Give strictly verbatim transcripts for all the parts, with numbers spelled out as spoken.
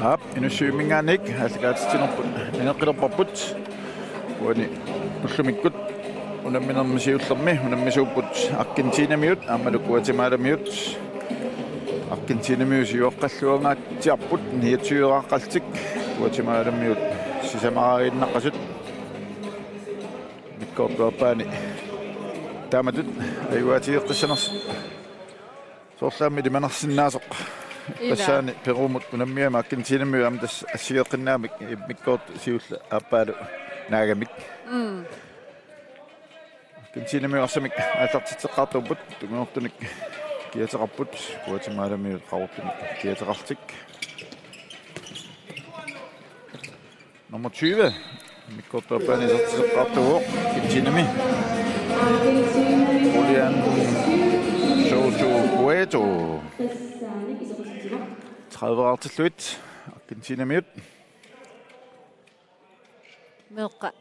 Aap, Inussivimminngaanniit aallakaatitsinerput nangeqqilerparput. Uani ullumikkut unamminermi siullermi unammisuupput Argentinamiut aammalu Guatemalamiut. Argentinamiut siuaqqalluangaatsiarput niogtyve-raaqqallutik, Guatemalamiut sisamariinnaqqasut. Mikkoortup aappaani taamatut ajugaatigeqqissanersoq. Soorlu aamma ilimanarsinnaasoq. Ila. Tassaani Perumut unammigamik Argentinamiut aamma tassa assigeqqinnaamik immikkoortut siulleq aappaalu naagamik. Mm. Argentinamiut arsamik aallartitseqqaartuupput, tungaortunik kiateqarput, Guatemalamiut qaqortunik kiateqarlutik. Nummer tyve. Mikkoortup aappaani isertitseqqaartuuvoq Argentinami. Julian Soto Cueto. Tredive-raaqqalluit Argentinamiut. Meeqqat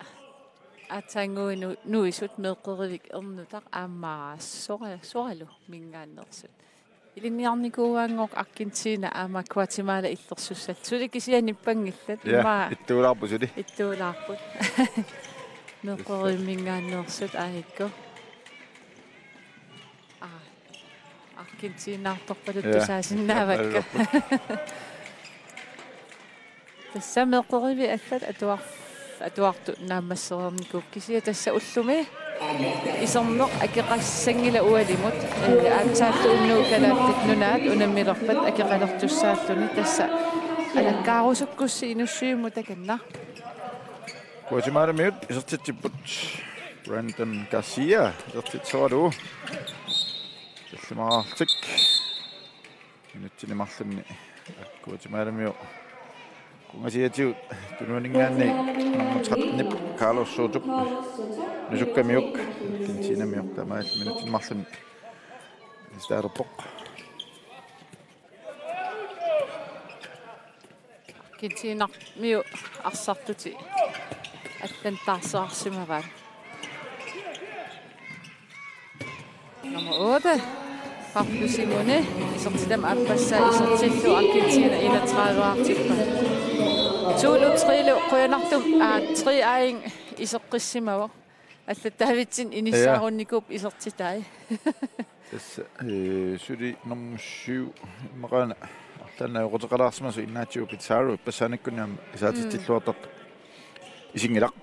aatsaannguit nu-, nuisut meeqqerivik ernutaq aamma sora-, soralu minngaanneersut. Ilinniarnikuugaanngooq Argentina aamma Guatemala illersussat. Suli kisianni ippanngillat. Ja, immaqa ittuulaarput suli. Ittuulaarput. Meeqqerivimminngaanneersut aajuku. Aa. Argentinaartorpaluttussaasinnaavakka. Ja, ippalulerput. Tassa meeqqerivik allat atuar-, atuartut naammassereernikuupput kisianni tassa ullumi iserneq akeqassanngilaq ualimut, ee, aatsaallu unnugu Kalaallit Nunaat unammilerpat akeqalertussaalluni tassa alakkaarusukkussi Inussivimmi takanna. Guatemalamiut isertitsipput Brandon Garcia isertitseralugu. Tallimaraarlutik. Minutsini marlunni Guatemalamiut qungasiatigut tunuaninngaanniit nummer tretten-ip Carlos Sotop nusukkamiuk Argentinamiut taamaalilluni minutsini marlunni isertitseqarpoq. Argentinamiut arsartutik allanit taarserarsimavaat. Nummer otte, Pablo Simoni, isertitami aappassaa isertillugu Argentina enogtredive-aartippoq. To-lu tre-lu qujanartumik, aa, tre-ain iseqqissimavoq. Allattaavitsinni inissaarunikuupput isertitai. Tassa, ee, suli nummer syv, immaqaana arlaannik ajoquteqalaarsimasoq Ignacio Pizarro, ippassaanikkut aamma isaatitsilluartartoq. Mm. Isinngilaq.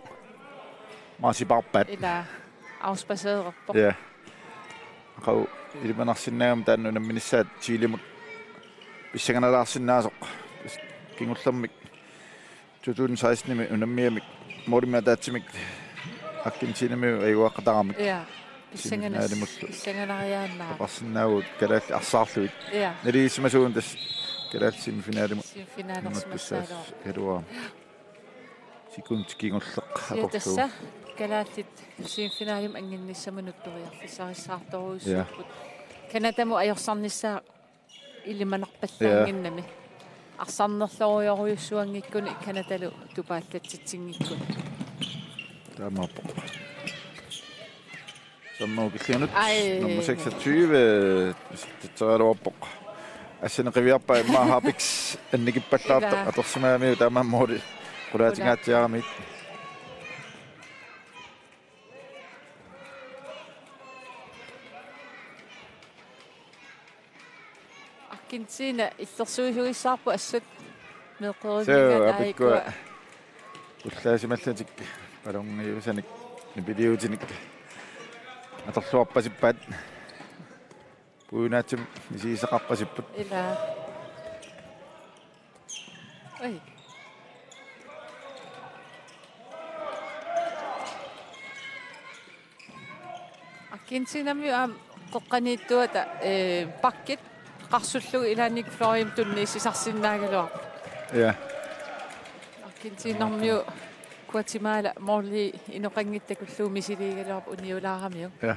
Maasipaarpaat. Ila, afspasseererpoq. Ja. Aqagu ilimanarsinnaagami taanna unamminissaat Chilemut pissanganalaarsinnaasoq. Tassa kingullermik to tusind seksten-imi unammigamik, målimik ataatsimik Argentinamiut ajugaaqataramik. Ja. Pissanganas-, semifinaalimullu pissanganariaannaavoq. Oqarsinnaavugut kalaallit arsaarlugit. Ja. Naligiissimasuuguni tassa kalaallit semifinalimut. Semifinalersimassagaluarput. Iluarami. Sekundit kingulleq. Kisianni atorlugu. Tassa kalaallit semifinalimut annginnissamut nuttoriarfissarissaartorujussuupput. Ja. Canadamut ajorsarnissaa ilimanarpallaannginnami. Ja. Arsarnerlorujorujussuanngikkuni Canadalu tupaallatsitsinngikkunik. Taamaappoq. Sammo Killianut. Ai. Nummer seksogtyve, titseraluarpoq. Assani qiviarpaa immaqa Habiks annikippallaartoq. Ila. Atorsimagamiuk taama måli qulaatingaatsiarami. Qula-. Argentina illersuisuugissaarput assut meeqqerivimminngaanniit. Suu, aajuku apikkua ullaasimallutik balloniusanik nipiliutinik atorluarpasippaat. Puinaatsumik misigisaqarpasipput. Ila. Oi. Argentinamiut aamma qeqqaniittuata, ee, bakkit qarsullugu ilaanni fløjimut tunniussisarsinnaagaluarput. Ja. Argentinamiut Guatemala måli inoqanngitsoq takullugu misiliigaluarput uniulaaramiuk. Ja.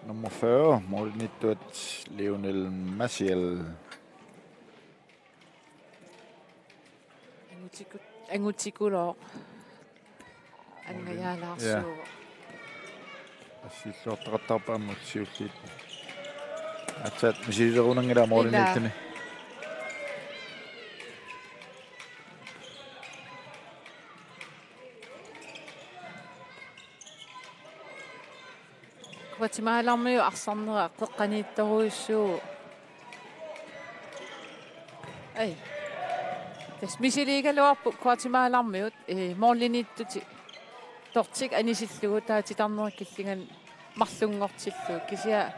Nummer fyrre, målimiittuat Lionel Maciel. Angutiku-, angutikuluuq. Angajaalaarsuuvoq. Ja. Assiilluartaqattaarput aamma siulliit. Aatsaat misililerunanngilaa målimiilluni. Ila. Guatemalarmiut arsarnerat qeqqaniittorujussuuvoq. Ai. Tassa misiliigaluarput Guatemalarmiut, eh, målimiittutit tortik anisillugu taava titarnerit killingani marlunngortillugit, kisianni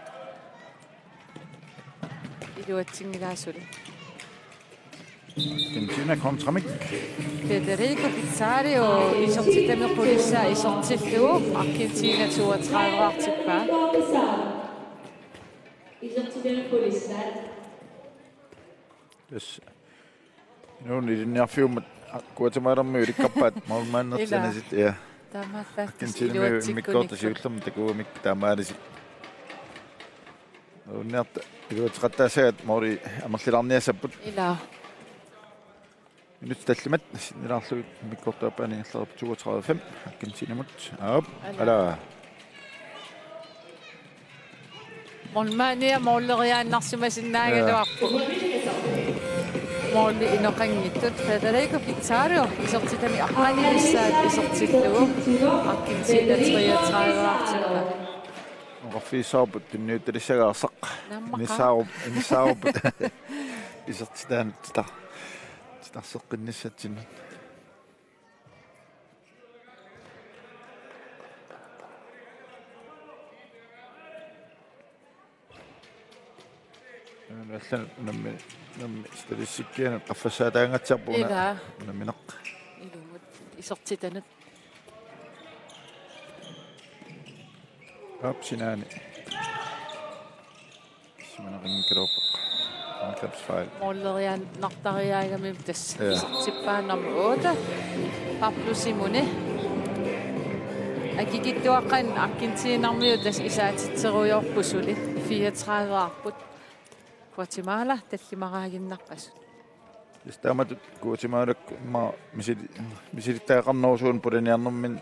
iluatsinngilaa suli. Argentina kontramik. Federico Pizarro isertitami qulissaa isertillugu Argentina toogtredive-artippaa. Isertitami qulissaa. Tassa. Inuuneq ilinniarfiummat Guatemalarmiut ilikkarpaat målmandertik. Ilaa. Anasit, ja. Taamaallaat tassa Argentinamiut iluatsikkunikku. Immikkoortut siullermik takugamikku taamaalisi. Unniarta iluatseqattaassagaat måli amerlilaarniassapput. Ilaa. Minutsit tallimat sinnilaarlugit immikkoortup aappaani ingerlareerpoq toogtredive fem Argentinamut. Aap. Ala. Ala. Målmandia måleriaannarsimasinnaagaluarpoq. Ja. Måli inoqanngitsut. Federico Pizarro isertitami aqqanilissaat isertillugu Argentina treogtredive-artippaa. Oqarfigissavarput tunniutalissagaasaq. Naammaqa. Inissaarup-, inissaarupput. Isertitaanut titar-, titarseqqinnissatsinnut. Allanut unammi-, unammi-, statistikkianut qaffassaataangatsiarpoq una-, ilaa. Unammineq. Ilumut isertitanut. Aap, sinaani. Simanaqanngikkaluarpoq. Angrebsfejl. Måleriaannartariaagamik tassa. Ja. Isertippaa nummer otte. Pablo Simoni. Akikitsuaqqat Argentinarmiut tassa isaatitserujoorput suli. Fireogtredive-arput. Guatemala tallimaraaginnarpasut. Tassa taamatut Guatemala immaqa misili-, misilittagaqarnerusuunik pulaniarnerminni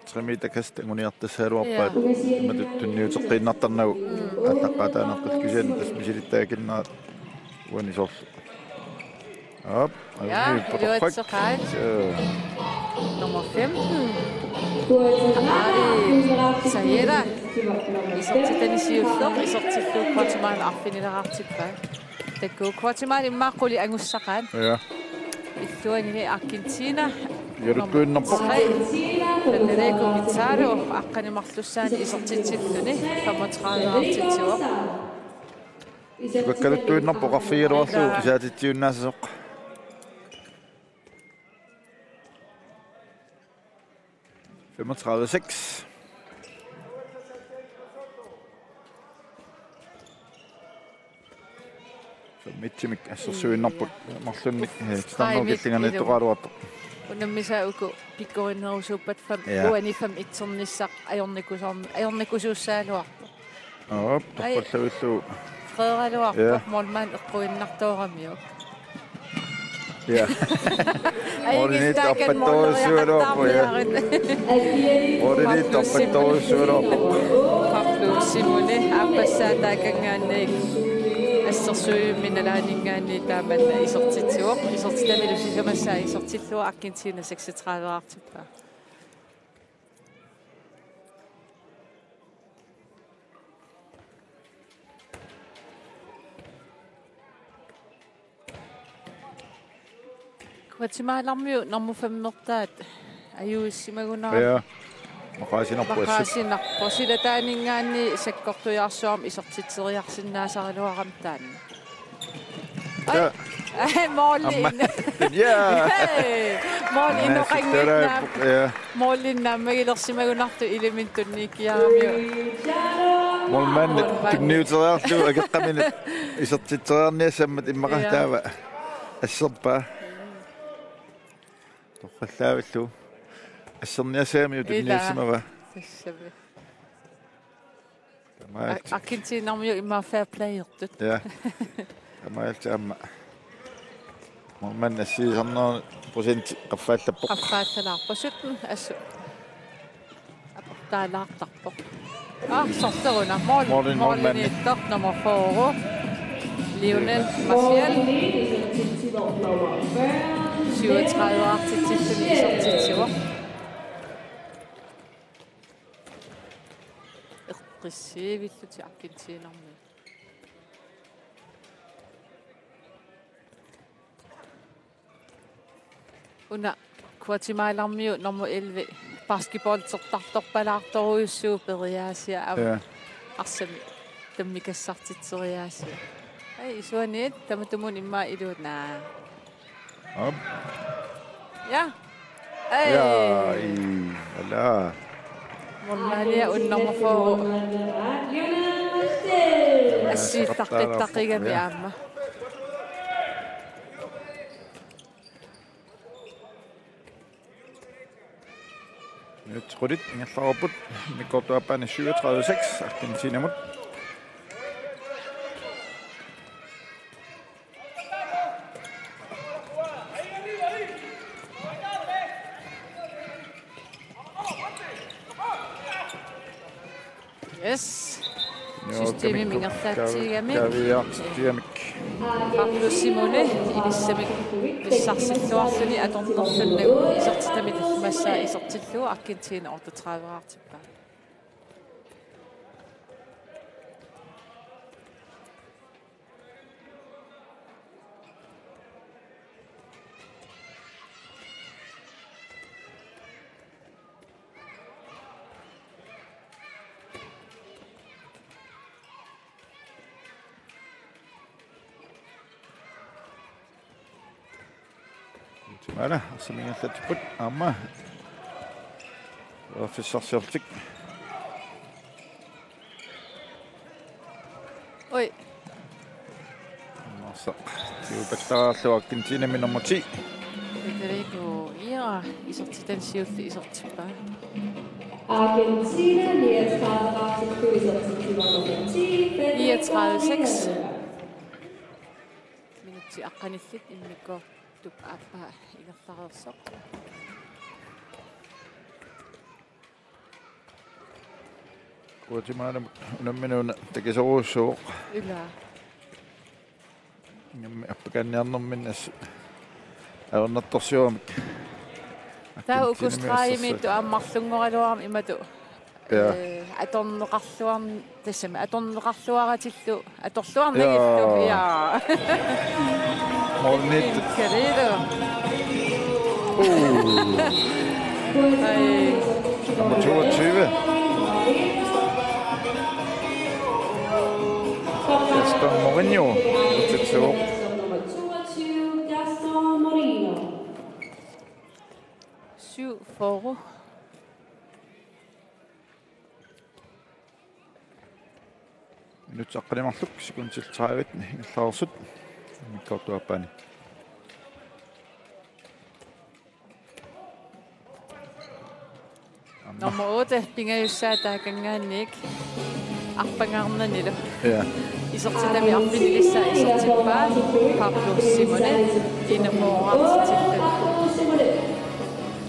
tre meter kast anguniartassagaluarpaat. Ja. Taamatut tunniuteqqiinnartarnagu. Mm. Aallaqqaataanartut kisianni tassa misilittagakinnerat uani soorlu. Aap, ja, ajunngilaq potorfak. Iluatseqaat. Ja. Nummer femten. Ari Sayera. Isertitani siulleq, isertillugu Guatemala arfinilaartippaa. Takuuk Guatemala immaqa qulit angussaqaat. Ja. Illuanili Argentina. Ialuttuinnarpoq. Tre. Federico Pizarro aqqaneq-marlussaanut isertitsilluni femogtredive-artitsivoq. Sukakkaluttuinnarpoq oqarfigigaluarlugu. Ja. Isaatitsiunnaassasoq. Femogtredive seks. Femogtredive-mik assersuinnarput marlunnik, eh, titarnerup killinganiittoqaraluartoq. Unammisaat uku pikkorinnerusuuppat fem, ja, uani fem-etternissaq ajornikusoorn-, ajornikusuussagaluarpoq. Aap, ai, toqqallavillugu. Freeraluarpoq. Ja. Målmand eqquinnartooramiuk. Ja. Ai, målini taakan torpattorujussuugaluarpoq, ja. Målini torpattorujussuugaluarpoq. Pablo Simoni aappassaataakanngaanniit assersuimminnalaaninngaanniit taamanna isertitsivoq. Isertitamilu sisamassaa isertillugu Argentina seksogtredive-artippaa. Guatemalarmiut nummer femmertaat ajuissimagunarpoq. Ja. Maqaasinarpoq assut. Maqaasinarpoq. Silataaninngaanniit sakkortujaarsuarmik isertitseriarsinnaasaraluarami taanna. Ai. Ja. Ai, måli. Amma. Ja. Hej. Måli inoqanngitsoq. Ja. Måli naammagilersimagunartoq iliminut tunniukkiaramiuk. Målmand tunniuteriarlugu akeqqaminut isertitseriarniassammat immaqa, ja, taava asserpaa. Toqqallaavillugu. Asserniassagamiuk tunniussimava? Tassami. Taamaalillutik. Argentinarmiut immaqa fair playertut. Ja. Taamaalillutik aamma. Målmand assigisarnerani procenti qaffaallappoq. Qaffaallalaarpoq. Sytten assut aportaalaartarpoq. Ah, sorleruna. Mål-, målini målmand. Måliniittoq nummer fyrre. Lionel Maciel. Syvogtredive-artitsilluni isertitsivoq. Qissiivillutik Argentinermiut. Una Guatemalarmiut nummer elleve basketballtertartorpalaartorujussuuvoq periaasia aamma. Ja. Arsamik tammikassartitseriaasia. Ai, isuaniit tamatumuuna immaqa iluunaa. Op. Ja. Ai. Ja, i, ala. Målmandia unnermafoo. Assiillaqqittarigami aamma. Minutsit qulit ingerlareerput, immikkoortup aappaani syvogtredive seks Argentinamut. Yes. Joo, systemimik ingerlatsigamik. Kaaviiaartitsigamik. Pablo Simone inissamik pissarsilluarluni atornerlunnagu isertitami tallimassaa isertillugu Argentina otteogtredive-raartippaa. Guatemala, arsamik ingerlatsipput aamma. Periarfissarsiorlutik. Oi. Aammarsaq. Siupattaarlugu Argentinami nummer ti. Federico Ira, isertitani siulleq isertippaa. Argentina, niogtredive til nummer ti, Federico Ira. Niogtredive seks. Minutsit aqqanillit immikkoortup aappaa ingerlareersoq. Guatemala unammineq una takisoorujussuuvoq. Ilaa. Ingammik appakaanniarnerminni assut ajornartorsiuramik. Taava uku Argentinami stregi assersuut. Miittut aamma marlunngoraluarami imatut. Ja. Eh, atorneqarluarn-, tassami atorneqarluaratillu, atorluarnagillu. Ja. Ja. Målimiittut. Kalilu. Uh. Ai. Nummer toogtyve. Gaston Mourinho. Nummer toogtyve, Gaston Mourinho. Syv fyrre. Minutsit aqqaneq-marluk, sekundit tredive ingerlareersut immikkoortup aappaani. Nummer otte, pingajussaa taakanngaanniit arpangaarnanilu. Ja. Isertitami arfinilissaa isertippaa Pablo Simone, enogfyrre-raartitsillugu.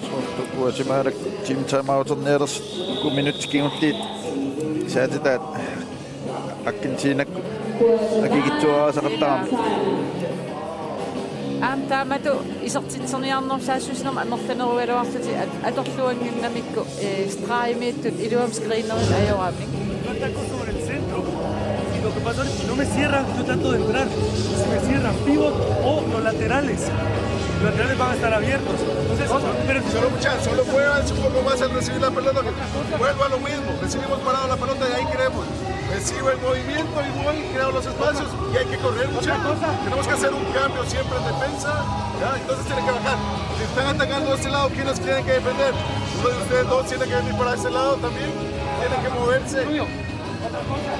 Soorlu Guatemala team timeouternialersut uku minutsit kingulliit saatitaat Argentinakkut akikitsuaraasaqattaarami. Aamma taamatut isertitsiniarneq saassussinermi amerlanerugaluarlutik at-, atorluannginnamikku, eh, stregimiittut iluamik screenerit ajoramik. Yo ataco sobre el centro, y lo que pasa es que si no me cierran, yo trato de entrar. Si me cierran, pivot o los laterales. Los laterales van a estar abiertos. Entonces, pero si solo, muchachos, solo muévanse un poco más al recibir la pelota, que vuelva a lo mismo. Recibimos parado la pelota y ahí queremos. Recibo el movimiento y voy, creo los espacios y hay que correr, muchachos. Tenemos que hacer un cambio siempre en defensa, ¿ya? Entonces tienen que bajar. Si están atacando de este lado, ¿quiénes tienen que defender? Uno de ustedes dos tiene que venir para ese lado también. Tienen que moverse. Rubio, otra cosa.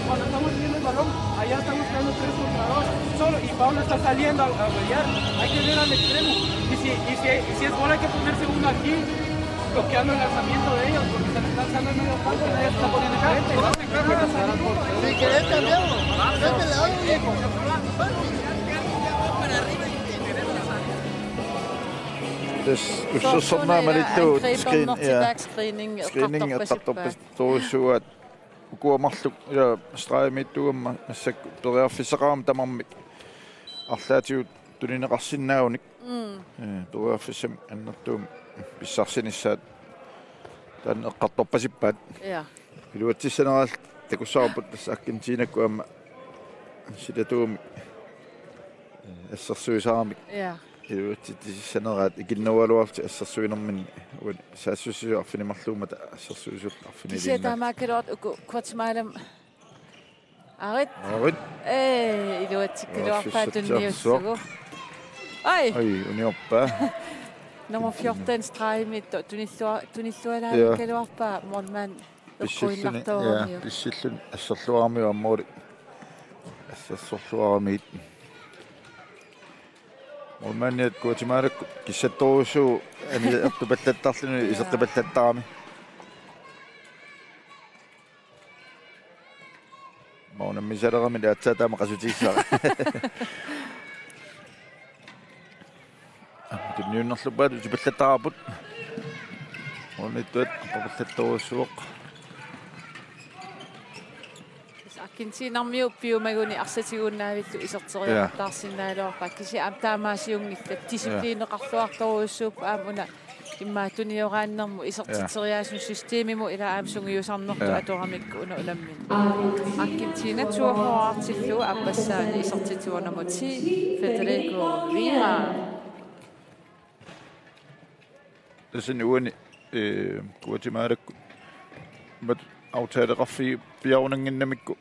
Cuando estamos teniendo el balón, allá estamos creando tres contra dos. Solo, y Pablo está saliendo a, a huevear. Hay que ver al extremo. Y si, y si, y si es bola, hay que ponerse uno aquí, bloqueando el lanzamiento de ellos, porque se les está lanzando en medio campo y nadie se está poniendo enfrente. Si querés, cambiamos. Vete al lado, viejo. Tassa ussersornaa malittugut screen, ja. Screening eqqartorpasippaat. Uku marluk, ja, stregimiittuugama massakkut periarfissaqarami tamarmik arlaatigut tunineqarsinnaagunik. Mm. Eh, periarfissamik annertuumik pissarsinissaat taanna eqqartorpasippaat. Ja. Iluatsissaneraallutik takussavarput tassa Argentinakkut aamma silatuumik, eh, assersuisaramik. Ja. Iluatsitsissaneraat ikinnerugaluarlutik assersuinerminni uani saassussisoq arfineq-marluummata assersuisut arfineq-. Kisianni taamaakkaluartoq uku Guatemala. Arit. Arit. Ee, iluatsikkaluarpaa tunniussugu. Ai. Ai, uniorpaa. Nummer fjorten stregimi to-, tunillua-, tunillualaarikkaluarpaa målmand. Pissilluni, ja, pissilluni asserluaramiuk aamma uani. Assersorluaramigit. Målmandiat Guatemalakkut kissattorujussuuvoq aniartupallattarluni, ja, iseqqipallattarami. Maunammisalerami aatsaat taama qasutigissavara. Tunniunnerluppaat utipallattarput. Uunittuat qupperpallattorujussuuvoq. Argentinamiut piumaguni arsaq tigunnaavillugu iserteriartaarsinnaagaluarpaat, kisianni aamma taamaasiunngillat, disciplineqarluartorujussuupput aamma una immaqa tunioraannermut isertitseriaasunut systemimut ilaa aamma sungiusarnertut, ja, atoramikku una unammineq. Argentina toogfyrreartillugu aappassaani isertitsivoq nummer ti, Federico Vira. Tassani uani, eh, Guatemalakkut mat aftaleqarfigipiarunannginnamikku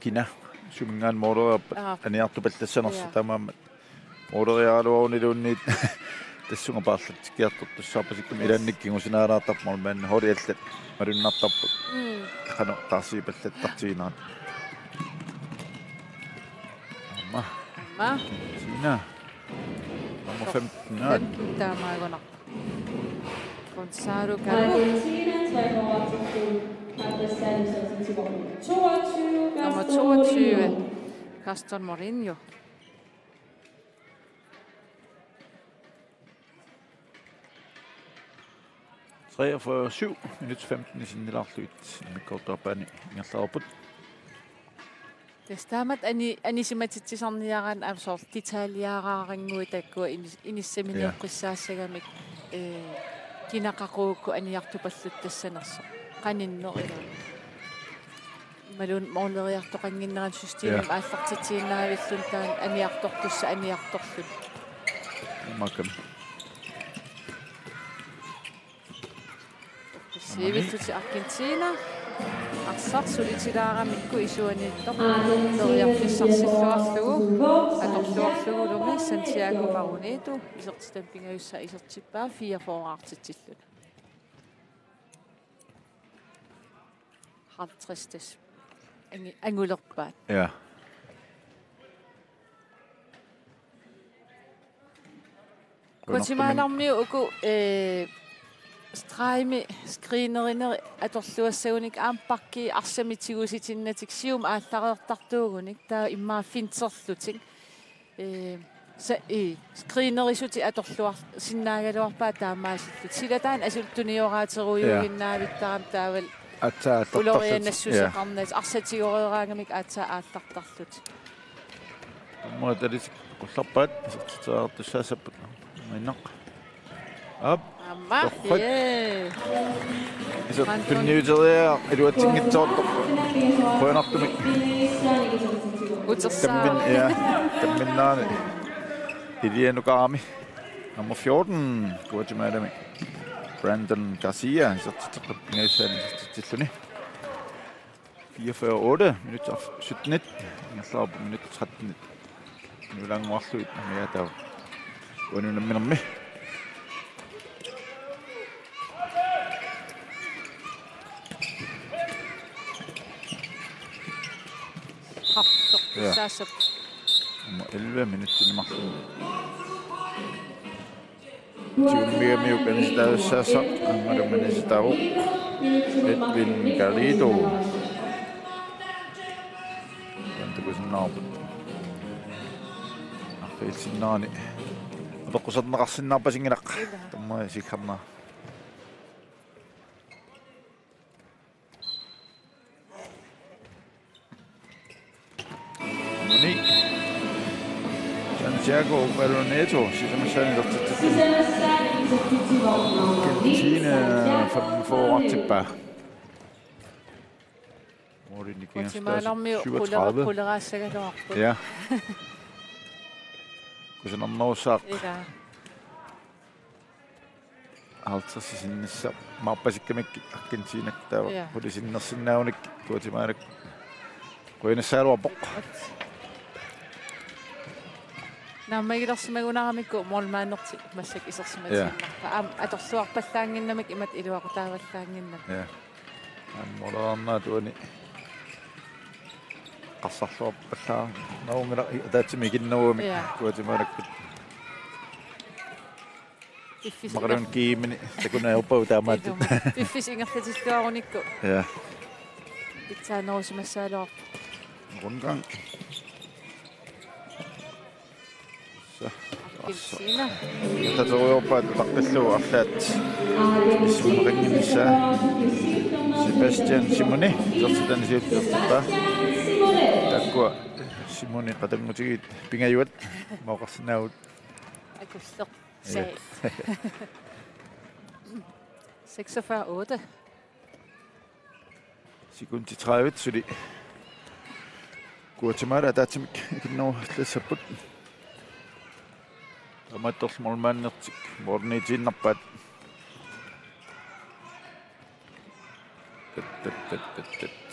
kina suminngaanniit måleriarpat, aap, aniartupallassanersoq, ja, taamaammat måleriaraluaruniluunniit tassunga paarlatsikkiartortussaappasikkamik, yes, ilaannikkut kingusinaalaartarpoq målmandit, holdit allat malunnartarput. Mm. Qanoq taarsiipallattartiginerat. Aamma. Aamma. Sina. Nummer femten. Femten taamaagunarpoq. Gonzalo Caro. Nummer toogtyve, Gaston Mourinho. Treogfyrre syv, minut femten sinnilaarlugit immikkoortup aappaani ingerlareerput. Tassa taamatut ani-, anisimatitsisarniaraanni aamma soorlu detaljeeraarannguit taakkua inis-, inissamini, ja, eqqissaassagamik, eh, kina qaqugukkut aniartupallattassanersoq. Qaninneq ilaa. Imaluunniit måleriartoqannginnerani systemimik, ja, aallartitsiinnavilluni taanna aniartortussaq aniartorluni. Makam. Siviillutik Argentina. Arsaq sulitilaaramikku isuaniittoq periarfissarsilluarlugu atorluarlugulumi Santiago Maronito isertitami pingajussaa isertippaa fireogfyrreartitsilluni. Halvtreds tassa angi-, angulerpaat. Ja. Guatemalamiut uku, eh, stregimi screenerinerit atorluassagunik aamma backit arsamik tigusitinnatik siumut aallareertartuugunik, taava immaqa finterlutik. Eh, sa-, eh, screenerisutik atorluarsinnaagaluarpaat taamaasillutik. Sila taanna asuli tunioraaterujuuginnavittarami taavalu, ja, aatsaat aallartarlutik, ulorianassuseqarnatik, ja, arsaq tigoreeraangamik aatsaat aallartarlutik. Aamma talisik qullarpaat isertitseriartussaassapput. Minnaq. Aap. Aamma. Torrak. Jee. Iser tunniuteriaa iluatsinngitsoortoq. Qujanartumik. Utersaa. Tammin-, ja, tamminnaani. Ilianukarami. Nummer fjorten, Guatemalami. Brandon Garcia, isertitseqqippoq pingajussaani isertitsilluni. Fireogfyrre otte, minut sytten. Ingerlaarpoq minut tretten. Nulaannguarlugit amigaataavoq. Uani unamminermi. Qartoq. Ja. Saasap. Nummer elleve, minutsini marlunni. Tiummigamiuk anisitaavissaassaaq, aammalu anisitaavoq Edwin Garrido. Takusinnaavarput. Arfiilsinnaani. Apeqqusarneqarsinnaarpasinngilaq. Tamarmi isikkarnera. Ni. Santiago Maronito, sisamassaani isertitsilluni. Argentina femogfyrreartippaa. Guatemalaamiut qulera-, syvogtredive. Quleraassagaluarput. Ja. Kusanarnerussaaq. Ilaa. Halvtreds sinnissaminnik arpasikkamikkit Argentinak taava. Ja. Qulit sinnersinnaagunik Guatemala. Qujanassaagaluarpoq. Naammagilersimagunaramikku målmandertik massakkut isersimatiinnarpaa. Ja. Aamma atorluarpallaannginnamik imatut iluaqutaavallaannginnamik. Ja. Aamma målerarnaat uani eqqarsarluarpallaarnarunngilaq, ataatsimik ikinnerugamik. Ja. Guatemalakkut. Piffis-, Marilyn Kiimini takuneq ajorpagut taamaattut. Ilumut. Piffissap ingerlatilluarunikku. Ja. Pitsaanerusimassagaluarpoq. Rundgang. Argentina. Tatorujorpaat utaqqillugu arlaat. Isumaqannginnissaa. Sebastian Simoni. Isertitani siullertippa. Taakkua Simoni qatanngutigiit pingajuat. Mauqarsinnaagut. Akulleq. Ja. Saat. Seksogfyrre otte. Sekundit tredive suli. Guatemala ataatsimik ikinnerulersapput. Taamaattorli målmandertik måliniitiinnarpaat. Tat, tat, tat, tat, tat.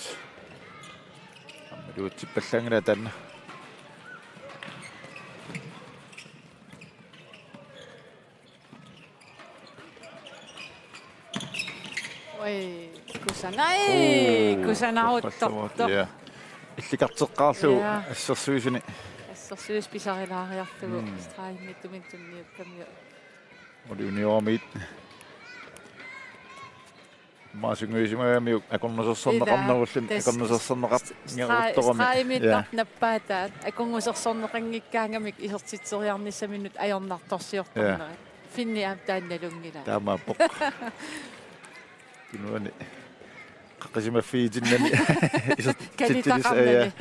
Aamma iluatsippallaanngilaq taanna. Oi, kusanai, uu, kusanaruttortoq. Ja. Illikarteqqaarlugu. Ja. Assersuisuni. Assersuisut pisarilaariarlugu. Mm. Stregimiittumik tunniukkamiuk. Oli unioramit. Masunguisimagamiuk akornusersorneqarnerulluni. Ilaa, tassa akornusersorneqar-, stra-, ngeruttorami. Stregimiittartut nappaataat. Ja. Akornusersorneqanngikkaangamik isertitseriarnissaminnut ajornartorsiortarnerat. Ja. Finni aamma taanna nalunngilaa. Taamaappoq. Tunuani. Qaqisimaffiginnitsinni. Isertitseriarnissaq, ja. Kalitaqarnani.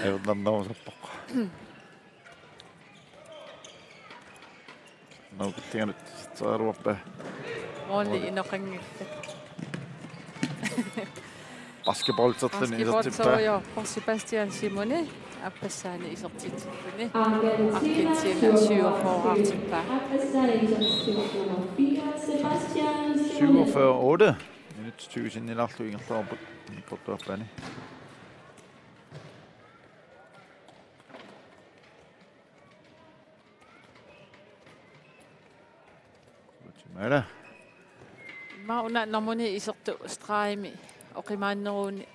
Ajornarnerusarpoq. Nukittiganut sitsaruappa. Måli inoqanngillat. Basketballterluni isertippa. Basketballteriarpoq Sebastian Simoni. Aappassaani isertitsilluni. Argentina syvogfyrre-tippaa. Syvogfyrre otte. Minut tyve sinnilaarlugu ingerlareerput. Portuappaani. Guatemala. Immaqa una normuni isertut stregimi oqimaanneruuni,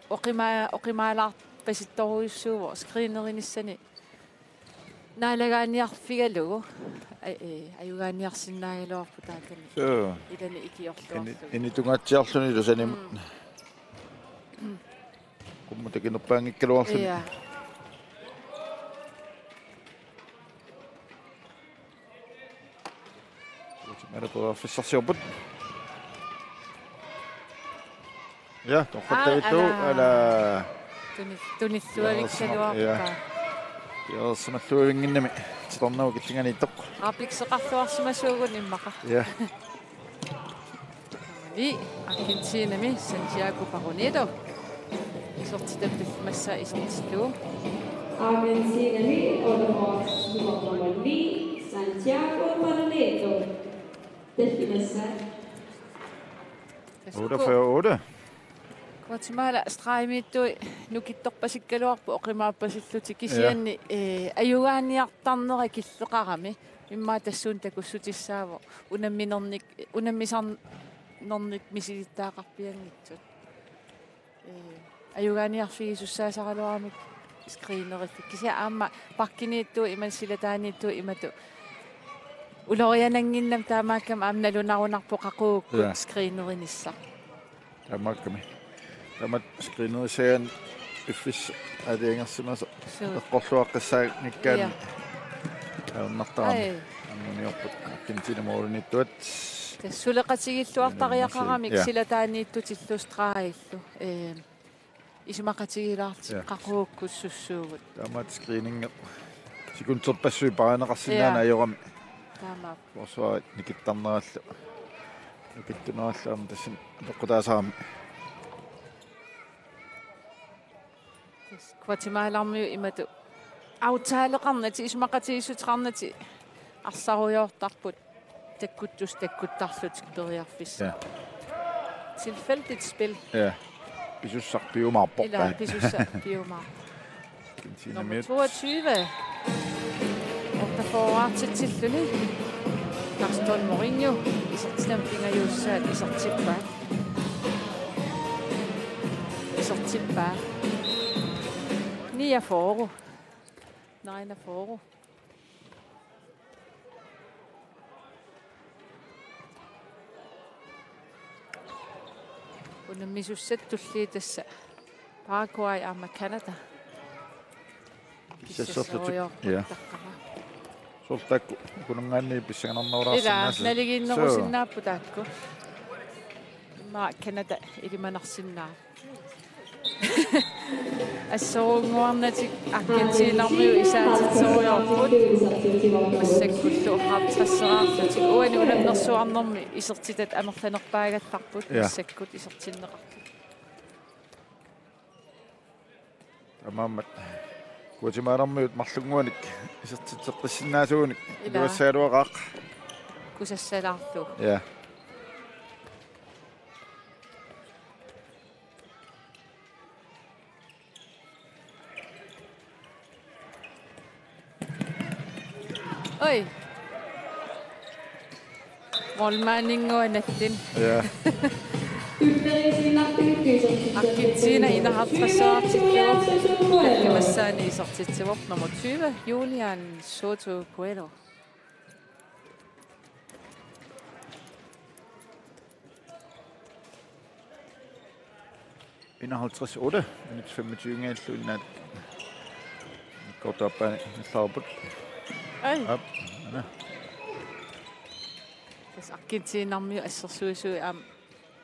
oqima-, oqimaalaarpasittorujussuuvoq screenerinissani naalagaaniarfigalugu. Aj-, eh, ajugaaniarsinnaagaluarpoq taakani. Suu. Ilani ikiorluarlugu. Ini-, initungaatsiarluni tusanimut. Mm. Qummut takinerpaanngikkaluarluni. Ja. Guatemala periarfissarsiorput. Ja, toqqattavittu, ala, ala. Tuni-, tunilluavikkaluarpaa. Ja. Piareersimalluavinnginnami titarnerup killinganiittoq. Aapikseqarluarsimasuugut immaqa. Ja. Ni, Argentinami Santiago Paronito. Isertitap tallimassaa isertillugu. Argentinami underbox nummer ni, Santiago Paronito. Tallimassaa. Otteogfyrre otte. Guatemala stregimiittui nukittorpasikkaluarput oqimaappasilluni kisianni, ja, eh, ajugaaniartarnera killeqarami. Immaqa tassuuna takussutissaavoq unamminernik-, unammisarnernik misilittagaqarpianngitsut. Eh, ajugaaniarfigisussaasaraluaramik screeneriffik. Kisianni aamma parkiniittut imaluunniit silataaniittut imatut ulorianannginnami taamaakkami aamma nalunarunarpoq qaqugukkut, ja, screenerinissaq. Taamaakkami. Taamatut screenerissagaanni piffissaq aalajangersimasoq. Suu. Eqqorluaqqissaanngikkaanni. Ja. Ajornartarami. Ai. Anguniorput Argentina måliniittuat. Tassa suleqatigiilluartariaqaramik, ja, silataaniittutillu stregillu. Eh, isumaqatigiilaartut, ja, qaqugukkut sussuugut. Taamatut screeningi sekunderpassuit paarineqarsinnaaneq, ja, ajorami. Taamaappoq. Forsvarit nikittarnerallu. Nikittunerallu aamma tassani apeqqutaasarami. Guatemalarmiut imatut aftaleqarnatik, isumaqatigiissuteqarnatik arsarujoortarput takkuttussat takkuttarlutik periarfissat. Ja. Tilfældigt spil. Ja. Pisussaq piumaarpoq. Ilaa, pisussaq piumaarpoq. Nummer toogtyve. Otteogfyrreaartitsilluni. Gaston Mourinho. Isertitami pingajuussaat isertippaa. Isertippaa. Niogfyrre. Niogfyrre. Unammisussat tulliit tassa Paraguay aamma Canada. Pissarsisarlutik. Pissarsisarujorput. Ja. Taqqama. Soorlu taakku kununngaanniit pissanganarnerulaarsinnaasut. Ilaa, naligiinnerusinnaapput taakku. Immaqa Canada ilimanarsinnaa. Assoruunnguarnatik Argentinarmiut isaatitserujoorput. Massakkullu halvtredseraarlutik. Uani unammersuarnermi isertitat amerlanerpaagattarput. Ja. Massakkut isertinneqartut. Taamaammat Guatemalarmiut marlunnguanik isertitseqqissinnaasuunik. Ilaa. Iluassagaluaqaaq. Kusassalaarlugu. Ja. Oj. Målmandinnguaq nallinnut. Ja. Argentina enoghalvtredsertillugu. Massaani isertitsivoq nummer tyve, Julian Soto Cuello. Enoghalvtreds otte, minut femogtyve-nngilluinnaat. Kortaappaani nallarput. Oj. Aap, ana. Tassa Argentinarmiut assersuisui aamma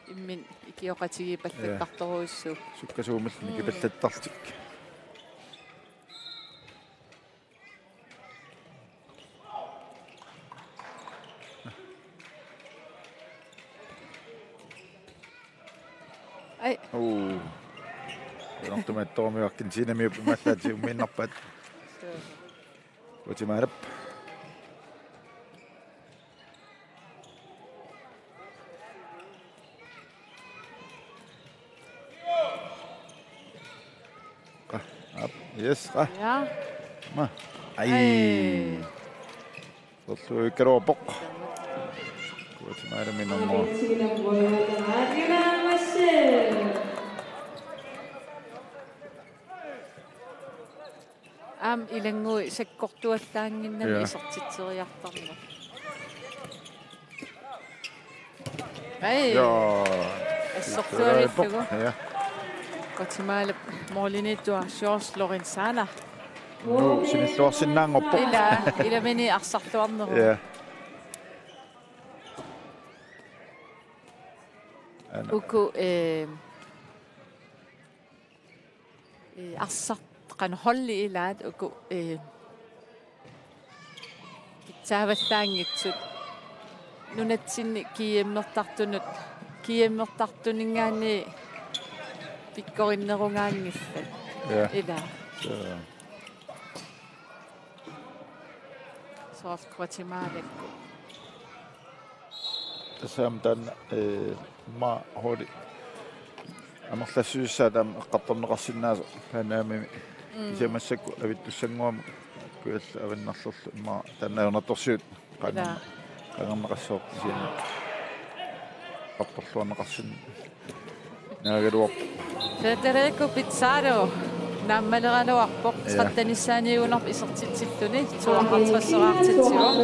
imminut ikioqatigiipallattartorujussuupput. Ja. Sukkasuumillu. Mm. Ikipallattarlutik. Aj. Uu. Inortumattormiut Argentinamiut imaallaat siummiinnarpaat. Suu. Guatemalap. Qa, aap, yes, qa. Ja. Ma. Aj. Aj. Soorlu ikkaluarpoq. Guatemala minnermo. Aamma ilanngui sakkortuallaannginnami. Ja. Isertitseriartarneq. Aj. Ja. Assortualillugu. Ja. Guatemalap målimiittuaq George Lorenzana. Nuu sinilluarsinnaanngorpoq. Ila, ilaminik arsarluarneruvoq. Ja. Ana. Uku, eh, eh, arsaq qanoq holdi ilaat uku, eh, pitsaavallaanngitsut. Nunatsinni GM-ertartunut, GM-ertartuninngaanniit pikkorinnerugaanngillat. Ja. Ila. Ja. Soorlu Guatemalakkut. Tassami taanna, eh, immaqa holdi amerlassutissaat aamma eqqartorneqarsinnaasoq Panamami. Mm. Kisianni massakkut avittussannguamik Kujalleq Avannarlerlu immaqa taanna ajornartorsiut qanga-, ila, qangarneqassasoq kisianni eqqartorluarneqarsin- naagaluarpoq. Federico Pizarro naammaleraluarpoq. Ja. Trettenissaaniugunarpoq isertitsilluni, tooghalvtredseraartitsivoq.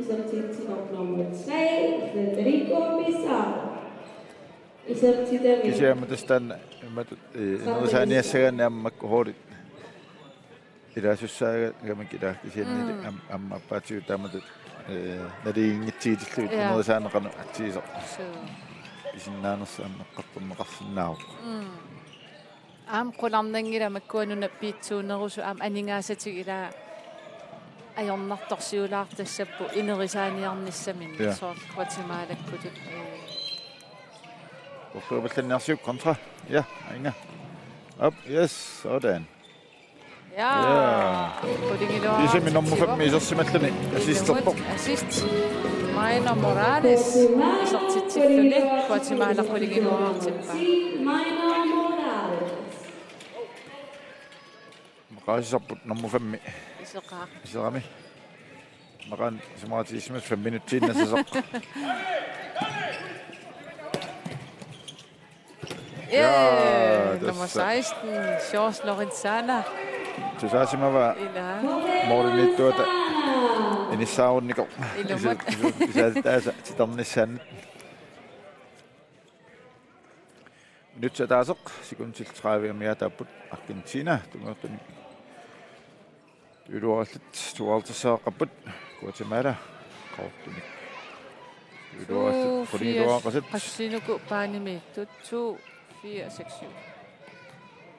Isertitsivoq nummer tre, Federico Pizarro. Isertitami. Kisianni tassa taanna imatut, eh, inerisaaniassagaanni aamma makku holdit ilaasussaagaangamik ilaa kisianni. Mm. Am-, aamma aappaatigut taamatut, eh, naligiinngitsigitillugit. Ja. Inerisaanneq qanoq atsigisoq. Suu. Pisinnaanersoq aamma eqqartorneqarsinnaavoq. Mm. Aamma qularnanngilaq makkua nunap piitsuunerusut aamma aningaasatik ilaa ajornartorsiulaartassapput inerisaaniarnissaminnik. Ja. Soorlu Guatemalakkutut. Eh. Torluupallanniarsiuk kontra. Ja, aina. Op, yes, sådan. Ja. Qulingiluarutsitsivoq. Isimi nummer fem isersimalluni assisterpoq. Assist. Maino Morales isertitsilluni Guatemala qulingiluarutsippaa. Maqaasisarput nummer fem. Iseqaaq. Iserami. Maqaan isumaqatigiissimasut fem minutsiinnassasoq. Ja, Ja, nummer tassa. seksten, George Lorenzana. Tusaasimavaa Ila. Målimiittuata inissaarunnikoq. Ilumut. Isu-, isu-, isaataasa titarnissaanni. Minutsit ataaseq, sekundit tredive amiaataapput Argentina, tunngortunik. Tuiluarallit tuaraltassaaqapput Guatemala, qaqortunik. Tuiluarallit, qulingiluaqqasut. Qassinuku paanimiittut, to, fire, seks, syv.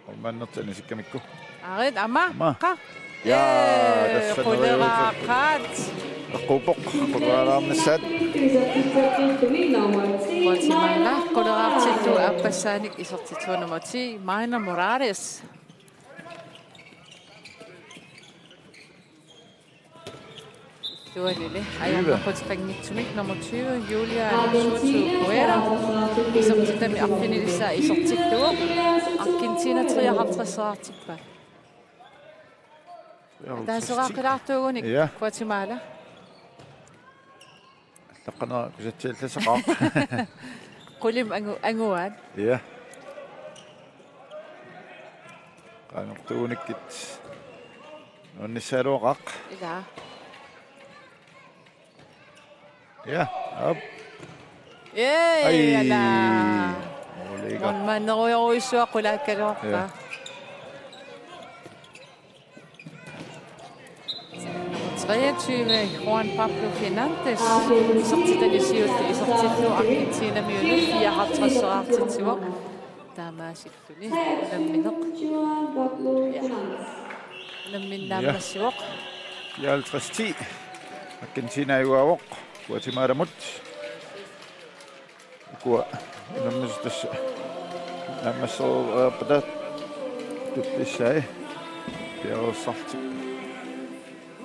Målmandertani sikkamikku. Arit, ama, Ama. Qa. Ja, Ee, tassa quleraaqaat. Eqquupoq, quleraalaarnissaat. Guatemala, quleraartillugu aappassaanik isertitsivoq nummer ti, Maino Morales. Tualili, ajornaquteqanngitsumik nummer tyve, Julia Soto Cuero. Isertitami arfinilissaa isertillugu. Argentina treoghalvtredsertippaa. Ataaseqaaqqulaartuugunik. Ja. Guatemala. Allaqqanera kusatsiallasaqaaq. Qulim angu-, anguaat. Ja. Qaangertuunikkit nuannissagaluaqaaq. Ila. Ja, op. Ee, Ai. Ala. Måliga. Målmanderujorujussuaq qulaakkaluarpaa. Ja. Treogtyve, Juan Pablo Fernandes. Isertitani siulleq isertillugu Argentinamiunut fireoghalvtredsertitsivoq. Taamaasilluni unammineq. Ja. Unamminnaammassivoq. Fireoghalvtreds ti. Argentina ajugaavoq Guatemalamut. Ukua unammisut tassa naammassereerpata tullissaat piareersarlutik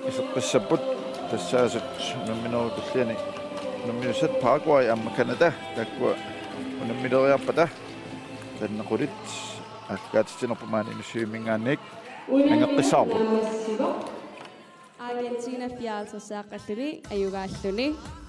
iseqqissapput, tassaasut unamminerup tulliani unammiussat Paraguay aamma Canada, taakkua unammileriarpata taanna qulit aallakaatitsinerput maani inussivimminngaanniit angeqqissaarput. Argentina fireoghalvtredsaaqqalluni ajugaalluni.